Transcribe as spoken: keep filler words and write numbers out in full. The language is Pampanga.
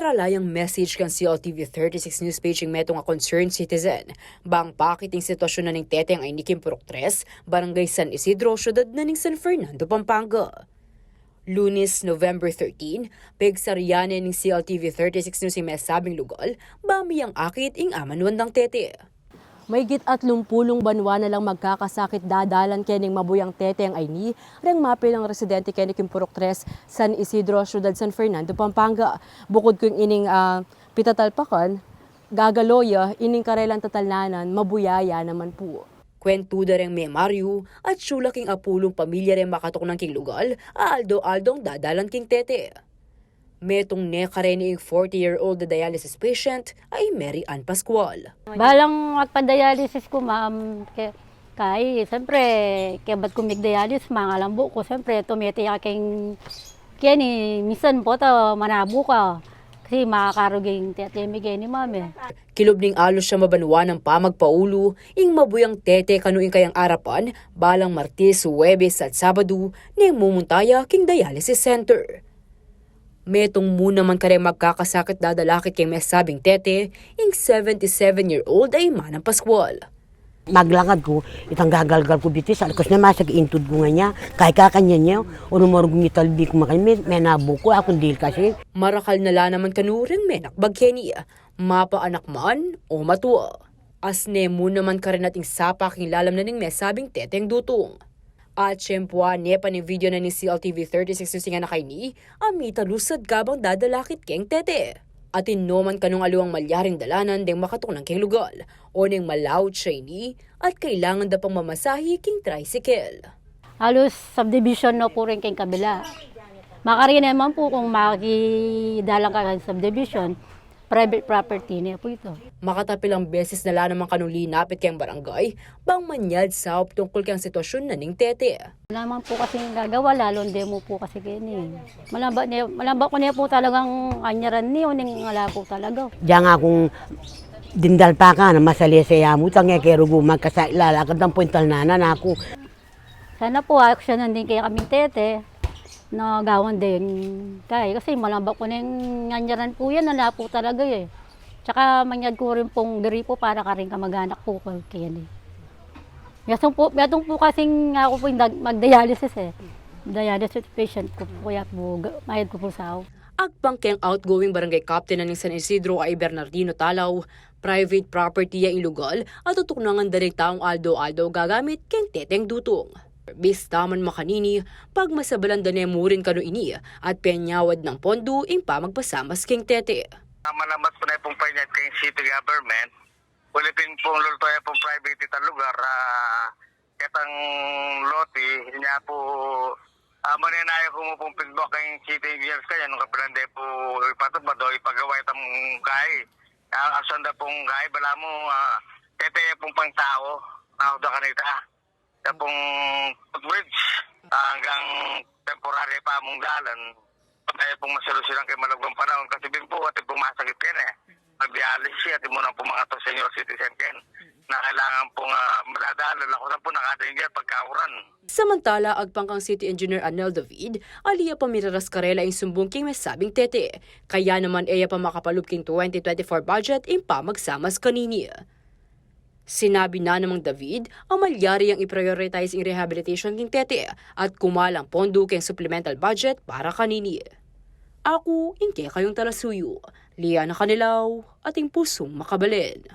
Karala yang message kang C L T V thirty-six News Page ing metung a concerned citizen bang pakit ing sitwasyun na ning teteng a ini king Purok Tres, Barangay San Isidro, Syudad na ning San Fernando, Pampanga. Lunes, November thirteen, pegsaryan ne ning C L T V thirty-six News ing mesabing lugal bang miyang akit ing amanuan dang tete. Mayigit atlumpulung banua na lang magkakasakit dadalan kening mabuyang teteng a ini reng mapilang residente keni king Purok Tres, San Isidro, Syudad San Fernando, Pampanga. Bukud kung ining, ah, pitatalpakan, gagalo ya, ining karelang tatalnanan, mabuya ya naman pu. Kwentu da reng memaryu, atiu la king apulung pamilya reng makatuknang king lugal a aldo-aldong dadalan king tete. Metung ne kareni ing forty-year-old a dialysis patient a i Mary Ann Pascual. Balang magpa-dialysis ku, ma'am, ke, kai, siyempre, kebat ku mig-dialysis, mangalambu ku, siyempre, tumete ka keng, keni, minsan pota manabu ka. Kasi makakaruging tete mi keni, ma'am, e. Kilub ning alus a mabanua nang pamagpaulu, ing mabuyang tete kanu ing kayang arapan, balang Martes, Huwebes at Sabadu, neng mumunta ya king dialysis center. Metung mu naman kareng magkakasakit dadalakit keng mesabing tete, ing seventy-seven-year-old a i Manang Pascual. Maglakad ku, itang gagalgal ku bitis, alkas na masakit ing tud ku ngana, kai kakanyan ya, o numarug mitalbi ku makanyan, me, menabu ku, akung dil kasi. Marakal na la naman kanu reng menakbag keni, mapaanak man o matua. Asne mu naman karen ating sapa king lalam na ning mesabing teteng dutung. At tiyempuan ne pa ning video na ning C L T V thirty-six News ing anak a ini, a mitalusad kabang dadalakit keng tete. Atin no man kanung aliwang malyaring dalanan deng makatuknang keng lugal, o neng malaut ya ini, at kailangan da pang mamasahi king tricycle. Alus subdivision no pu rin keng kabila. Makarine man pu kung makidalan ka keng subdivision, private property ne pu ito. Makatapilang beses na la naman kanung linapit keng barangay, bang manyad saup tungkul keng sitwasyun na ning tete. Wala naman pu kasing gagawa, lalong demo pu kasi keni. Malamba ne, malamba ku ne pu talagang anyaran ni, uning ala pu talaga. Diyan nga kung dindal pa ka na masalese ya mu, tange kerugu magkasa, lalakad ang puental nana naku. Sana pu, aksyonan din kaya kaming tete na gawan din kaya. Kasi malamba ku neng anyaran pu yan, ala pu talaga e. Tsaka manyad ku rin pung diri pu para karing kamag-anak pu ku keni. Metung pu, metung pu kasing aku pu ing dag-, mag-dialysis e. Dialysis patient ku pu, kaya pu, ga-, mayad ku pu sau. Agpang keng outgoing barangay captain na ning San Isidro a i Bernardino Talaw, private property ya ing lugal at tutuknangan da ring taung aldo-aldo gagamit keng teteng dutung. Bista man makanini, pagmasabalan da ne mu rin kanu ini at penyawad nang pondu ing pamagpasamas keng tete. Malamat ku ne pung panyad keng city government, uli pin pung lulto ya pung private itang lugar, ah, ketang lote, inya pu, ah, manenaya ku mu pung feedback keng city engineers kaya nung kapilan de pu ipatupad o ipagawa itang gae. Ah, asan da pung gae, balamu, ah, tete ya pung pangtau, tau da kanita. Ya pung footbridge, ah, anggang temporary pa mung dalan. Ay pung masolusyonan keng malagwang panaun, kasi bin pu, atin pung masakit keni. Mag-dialysis, atin mu nang pung mga to senior citizen keni. Na kailangan pung, ah, madadalan, ako na pu nakadaing ya pagkauran. Samantala, agpang kang City Engineer Anel David, ali ya pa miraras karela ing sumbung king mesabing tete. Kaya naman e ya pa makapalub king twenty twenty-four budget ing pamagsamas kanini. Sinabi na namang David a malyari yang i-prioritize ing rehabilitation king tete at kumalang pondu keng supplemental budget para kanini. Aku ing kekayung talasuyu, Liana Canilaw, ating pusung makabalen.